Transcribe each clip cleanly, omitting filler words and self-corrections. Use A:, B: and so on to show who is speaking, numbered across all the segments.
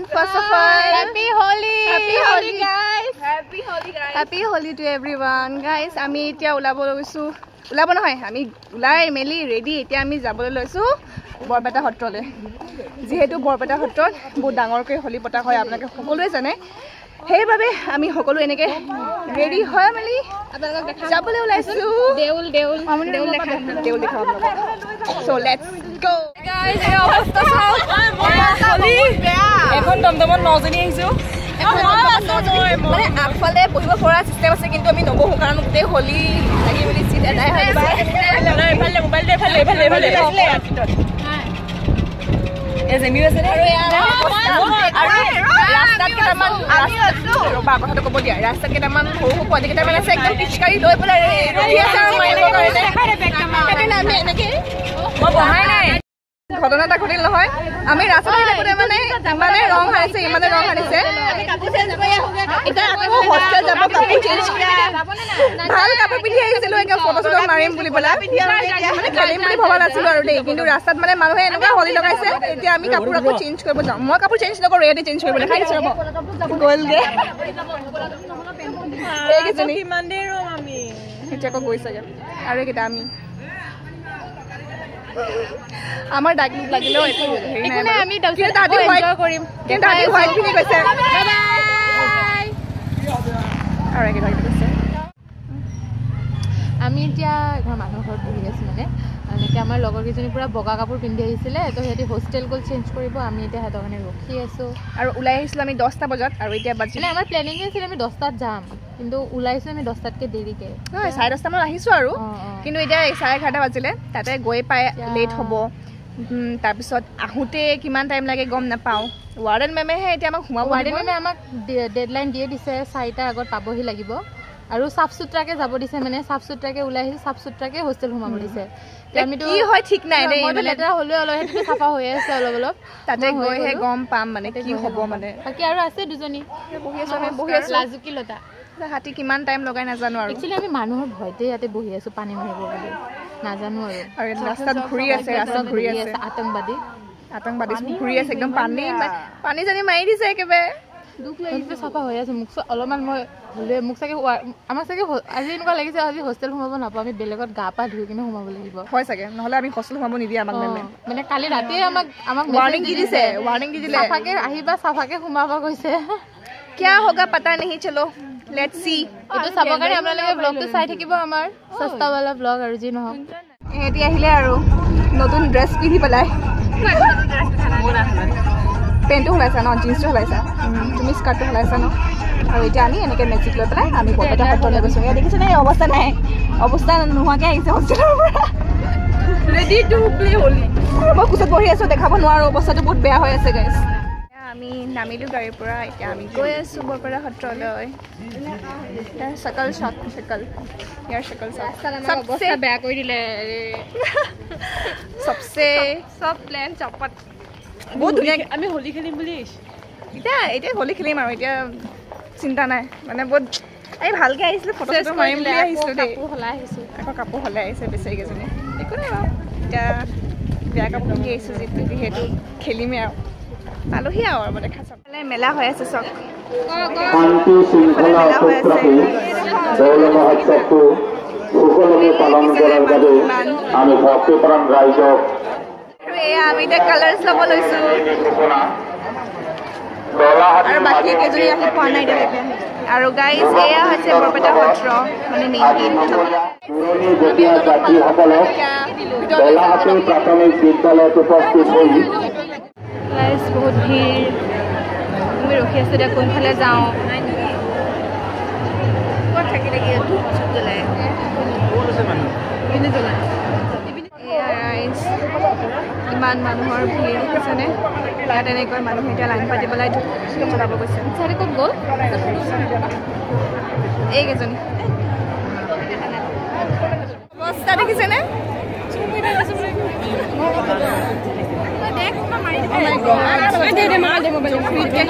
A: First of all,
B: Happy Holi.
A: Happy Holi guys.
C: Happy Holi guys.
A: Happy Holi to everyone. Guys, আমি এতিয়া ওলাব লৈছো। ওলাব নহয়, আমি ওলাই মেলি ৰেডি। এতিয়া আমি যাবলৈ লৈছো বৰপেটা সত্ৰলৈ। যিহেতু বৰপেটা সত্ৰত বহুত ডাঙৰকৈ হোলী পতা হয়, আপোনালোকে সকলোৱে জানে। সেইবাবে আমি সকলো এনেকৈ ৰেডি হৈ মেলি যাবলৈ ওলাইছো।
B: দেউল দেউল দেউল দেখা
A: দেউল দেখাম আপোনালোকক। So let's go.
C: Guys, এই অৱস্থা চাওক। এখন টমটমত 9জনী আহিছো।
A: মানে আগফালে বহিব পৰা চিষ্টেম আছে, কিন্তু আমি নবহো, কাৰণ গোটেই হোলী লাগি মেলি চিট এদাই হৈ গৈছে। আৰু ৰাস্তাত কেইটামান, ৰ'বা কথাটো ক'ব দিয়া, ৰাস্তাত কেইটামান সৰু সৰু পোৱালি কেইটামান আছে, একদম পিচকাৰি লৈ পেলাই ৰখি আছে আৰু মাৰিবৰ কাৰণে। সেইকাৰণে আমি এনেকে
C: মই বহাই নাই।
A: ঘটনা এটা ঘটিল নহয়, আমি ৰাস্তাত আহি থাকোঁতে মানে ইমানে ৰং সানিছে, ইমানে ৰং সানিছে, এতিয়া আকৌ হোষ্টেল যাব কাপোৰ চেঞ্জ, ভাল কাপোৰ পিন্ধি আহিছিলো, একদম ফটো চটো মাৰিম বুলি পেলাই, মানে খেলিম বুলি ভবা নাছিলো আৰু দেই। কিন্তু ৰাস্তাত মানে মানুহে এনেকুৱা হোলী লগাইছে, এতিয়া আমি কাপোৰ আকৌ চেঞ্জ কৰিব যাওঁ। মই কাপোৰ চেঞ্জ নকৰোঁ, ইয়াতে চেঞ্জ কৰিব দেখাই দিছোঁ, ৰ'ব গ'লগে এইকেইজনী এতিয়া আকৌ গৈছেগে। আৰু এইকেইটা আমি আমাৰ দাগ লাগিলেও একো হেৰি নাই,
B: আমি
A: কিন্তু তাহাঁতি হোৱাইট
B: কৰিম,
A: কিন্তু তাহাঁতি হোৱাইট পিন্ধি গৈছে। আৰু একেটা গৈছে।
B: আমি এতিয়া এঘৰ মানুহৰ ঘৰত বহি আছোঁ। মানে এনেকৈ আমাৰ লগৰ কেইজনী পূৰা বগা কাপোৰ পিন্ধি আহিছিলে, তো সিহঁতি হোষ্টেল গ'ল চেঞ্জ কৰিব, আমি এতিয়া সিহঁতৰ কাৰণে ৰখি আছোঁ।
A: আৰু ওলাই আহিছিলোঁ আমি 10টা বজাত, আৰু এতিয়া বাজি
B: মানে আমাৰ প্লেনিং আছিলে আমি 10টাত যাম, কিন্তু ওলাইছোঁ আমি 10টাতকৈ দেৰিকৈ,
A: নহয় 10:30 মানত আহিছোঁ আৰু। কিন্তু এতিয়া 11:30 বাজিলে, তাতে গৈ পাই লেট হ'ব। তাৰপিছত আহোঁতে কিমান টাইম লাগে গম নাপাওঁ। ৱাৰ্ডেন মেমেহে এতিয়া আমাক সোমাব।
B: ৱাৰ্ডেন মেমে আমাক ডেডলাইন দিয়ে দিছে, 4টাৰ আগত পাবহি লাগিব, আৰু চাফ চুতৰাকে যাব দিছে। মানে চাফ চুতৰাকে ওলাই আহিছে, চাফ চুতৰাকে হোষ্টেল সোমাব দিছে।
A: আমিতো কি হয় ঠিক নাই দেই,
B: মইতো লেতেৰা হ'লেও অলপ সেইটোতো চাফা হৈ আছে অলপ অলপ,
A: তাতে গৈহে গম পাম মানে কি হ'ব। মানে
B: বাকী আৰু আছে দুজনী
A: বহি আছো, আমি বহি আছো।
B: লাজুকী লতা
A: হাতী কিমান টাইম লগাই নাজানো আৰু।
B: একচুৱেলি আমি মানুহৰ ভয়তে ইয়াতে বহি আছো, পানী মাৰিব বুলি নাজানো আৰু।
A: আৰু ৰাস্তাত ঘূৰি আছে, ৰাস্তাত ঘূৰি আছে
B: আতংকবাদী,
A: আতংকবাদী ঘূৰি আছে একদম, পানী পানী জানি মাৰি দিছে একেবাৰে।
B: দুখ লাগিছে, চাফা হৈ আছে মোক অলপমান, মই হ'লে মোক চাগে আমাক চাগে আজি এনেকুৱা লাগিছে আজি হোষ্টেল সোমাব নাপাওঁ, আমি বেলেগত গা পা ধুই কিনে সোমাব লাগিব
A: হয় চাগে, নহ'লে আমি হোষ্টেল সোমাব নিদিয়ে আমাক মেমে।
B: মানে কালি ৰাতিয়ে আমাক আমাক
A: ৱাৰ্ণিং দি দিছে, ৱাৰ্ণিং দি দিলে,
B: চাফাকে আহিবা, চাফাকে সোমাব কৈছে।
A: কিয়া হোগা পাতা নেহি, চলো let's C.
B: এইটো চাবৰ কাৰণে আপোনালোকে ব্লগটো চাই থাকিব, আমাৰ সস্তাৱালা ব্লগ আৰু যি নহওক।
A: ইহঁতি আহিলে আৰু নতুন ড্ৰেছ পিন্ধি পেলাই, পেণ্টটো সলাইছা ন, জিন্সটো সলাইছা তুমি, স্কাৰ্টটো সলাইছা ন। আৰু এতিয়া আমি এনেকৈ মেজিক লৈ পেলাই আমি বৰপেটা সত্ৰলৈ গৈছোঁ। এয়া দেখিছেনে অৱস্থা নাই, অৱস্থা নোহোৱাকৈ আহিছে হোষ্টেলৰ পৰা।
C: Ready to play Holi.
A: মই কোচত বহি আছোঁ, দেখাব নোৱাৰোঁ, অৱস্থাটো বহুত বেয়া হৈ আছে গাইজ। আমি নামিলোঁ গাড়ীৰ পৰা, এতিয়া আমি গৈ আছোঁ বৰপেটা সত্ৰলৈ। চকল চাওক, চকল ইয়াৰ চকল চাওক,
B: অৱস্থা বেয়া কৰি দিলে
A: চবচে
C: চব প্লেন চপাত।
A: বহুত ধুনীয়া,
C: আমি হোলী খেলিম বুলি আহিছোঁ।
A: এতিয়া এতিয়া হোলী খেলিম আৰু, এতিয়া চিন্তা নাই। মানে বহুত এই ভালকৈ আহিছিলোঁ, ফটো চটো মাৰিম বুলি আহিছিলোঁ দেই, আকৌ কাপোৰ সলাই আহিছে বেচেৰীকেইজনী। একো নাই বাৰু, এতিয়া বেয়া কাপোৰ পিন্ধি আহিছোঁ যিহেতু খেলিমেই আৰু। পালোহি আৰু মই দেখা চাব মেলা হৈ আছে চক,
D: শান্তি শৃংখলা অটুট ৰাখি দৌল মহোৎসৱটো সুকলমে পালন কৰাৰ বাবে আমি ভক্তিপ্ৰাণ ৰাইজক
A: এয়া আমি এতিয়া কালাৰ্ছ ল'ব লৈছোঁ। আৰু বাকী কেইজনী আহি পোৱা নাই এতিয়ালৈকে। আৰু গাইজ এয়া হৈছে বৰপেটা সত্ৰ, মানে মেইন গেট।
D: পুৰণি গতীয়া যাত্ৰীসকলক দলাহাটী প্ৰাথমিক বিদ্যালয়ত উপস্থিত হৈ
B: গাইজ বহুত ভিৰ, আমি ৰখি আছোঁ এতিয়া কোনফালে যাওঁ।
A: ইমান মানুহৰ ভিৰ দেখিছেনে? ইয়াত এনেকৈ মানুহে এতিয়া লাইন পাতি পেলাই ধূপ জ্বলাব গৈছে।
B: ক'ত গ'ল
A: এইকেইজনী? অৱস্থা দেখিছেনে?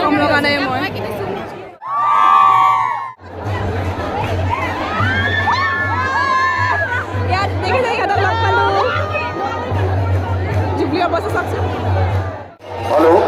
A: কম লগা নাই মই। ইয়াত দেখিছে সিহঁতক লগ পালো, জুবলি অৱস্থা চাওকচোন।
D: হেল্ল'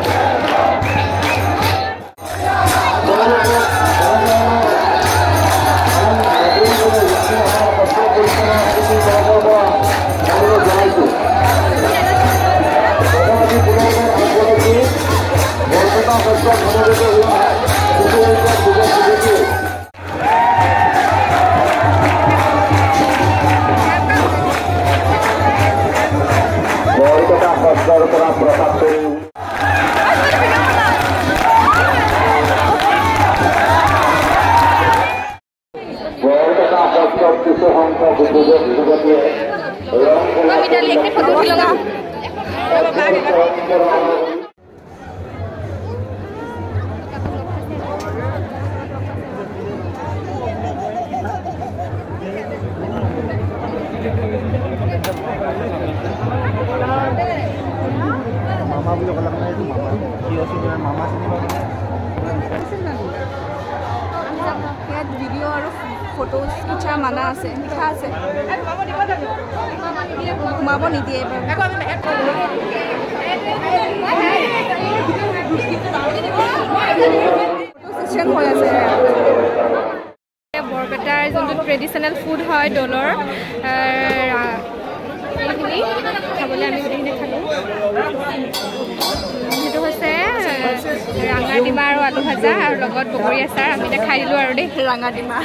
A: ইয়াত ভিডিঅ' আৰু ফটোজ খিচা মানা আছে, লিখা আছে, সোমাব নিদিয়ে। চেশ্যন হৈ আছে।
C: বৰপেটাৰ যোনটো ট্ৰেডিশ্যনেল ফুড হয় দৌলৰ, সেইখিনি খাবলৈ আমি গোটেইখিনি খালোঁ। সেইটো হৈছে ৰাঙা ডিমা আৰু আলু ভাজা আৰু লগত বগৰী আচাৰ। আমি এতিয়া খাই দিলোঁ আৰু দেই
A: ৰাঙা ডিমা।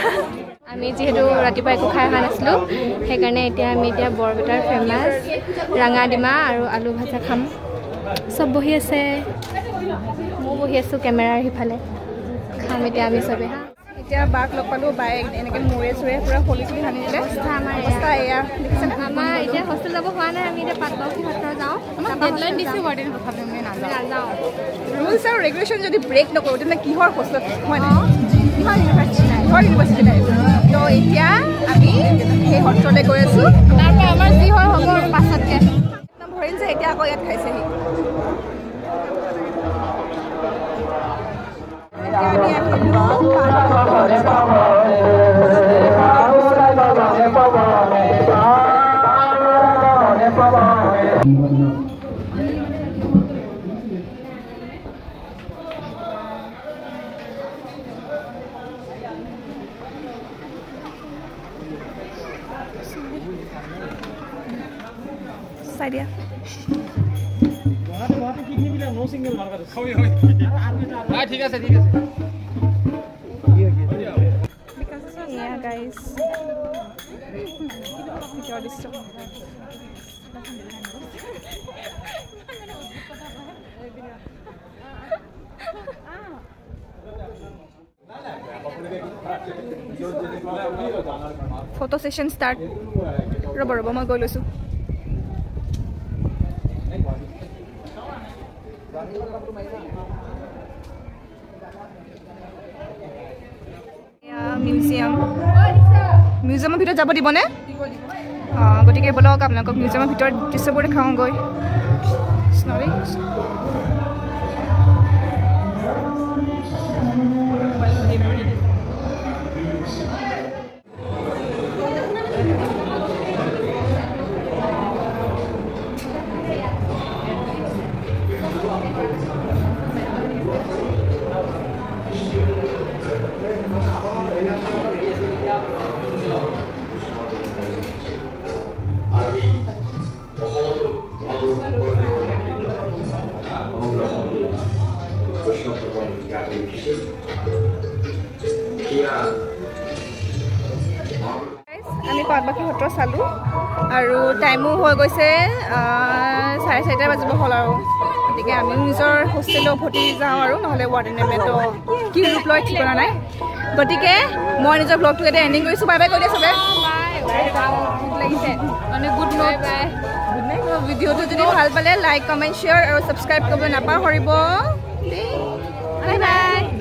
C: আমি যিহেতু ৰাতিপুৱা একো খাই অহা নাছিলোঁ, সেইকাৰণে এতিয়া আমি এতিয়া বৰপেটাৰ ফেমাছ ৰাঙা ডিমা আৰু আলু ভাজা খাম। চব বহি আছে, ময়ো বহি আছোঁ কেমেৰাৰ সিফালে। খাম এতিয়া আমি চবে। হা,
A: এতিয়া বাক লগ পালোঁ, বায়ে এনেকৈ মূৰে চুৰে পূৰা হোলি চুলি সানি দিলে।
C: আমাৰ
A: অৱস্থা এয়া দেখিছেনে?
C: আমাৰ এতিয়া হোষ্টেল যাব হোৱা নাই, আমি এতিয়া পাটবাউসী সত্ৰ যাওঁ।
B: ডেডলাইন দিছে ৱাৰ্ডেন, তথাপি আমি
C: নাযাওঁ।
A: ৰুলছ আৰু ৰেগুলেশ্যন যদি ব্ৰেক নকৰোঁ তেন্তে কিহৰ হোষ্টেল হয় নাই, কিহৰ ইউনিভাৰ্চিটি নাই। তো এতিয়া আমি সেই সত্ৰলৈ গৈ আছোঁ।
B: তাৰপৰা আমাৰ যি হয় হ'ব আৰু পাছতকৈ।
A: ভৰিল যে এতিয়া আকৌ ইয়াত খাইছেহি। এতিয়া আমি আহিলোঁ। চাই দিয়া।
E: ঠিক আছে ঠিক আছে।
A: এয়া গাইজ ভিতৰৰ দৃশ্য। Photo session start. ৰ'ব ৰ'ব, মই গৈ লৈছোঁ। মিউজিয়াম, মিউজিয়ামৰ ভিতৰত যাব দিবনে? অঁ, গতিকে ব'লক আপোনালোকক মিউজিয়ামৰ ভিতৰত দৃশ্যবোৰ দেখাওঁগৈ। আমি পাটবাউসী সত্ৰ চালোঁ আৰু টাইমো হৈ গৈছে, 4:30 বাজিব হ'ল আৰু। গতিকে আমিও নিজৰ হোষ্টেলত উভতি যাওঁ আৰু, নহ'লে ৱাৰ্ডেন মেমেতো কি ৰূপ লয় ঠিকনা নাই। গতিকে মই নিজৰ ব্লগটো এতিয়া এণ্ডিং কৰিছোঁ। বাই বাই কৈ দিয়া চবে।
C: লাগিছে
B: মানে গুড নাইট।
C: বাই।
A: ভিডিঅ'টো যদি ভাল পালে লাইক, কমেণ্ট, শ্বেয়াৰ আৰু ছাবস্ক্ৰাইব কৰিব নাপাহৰিব।
C: Bye bye.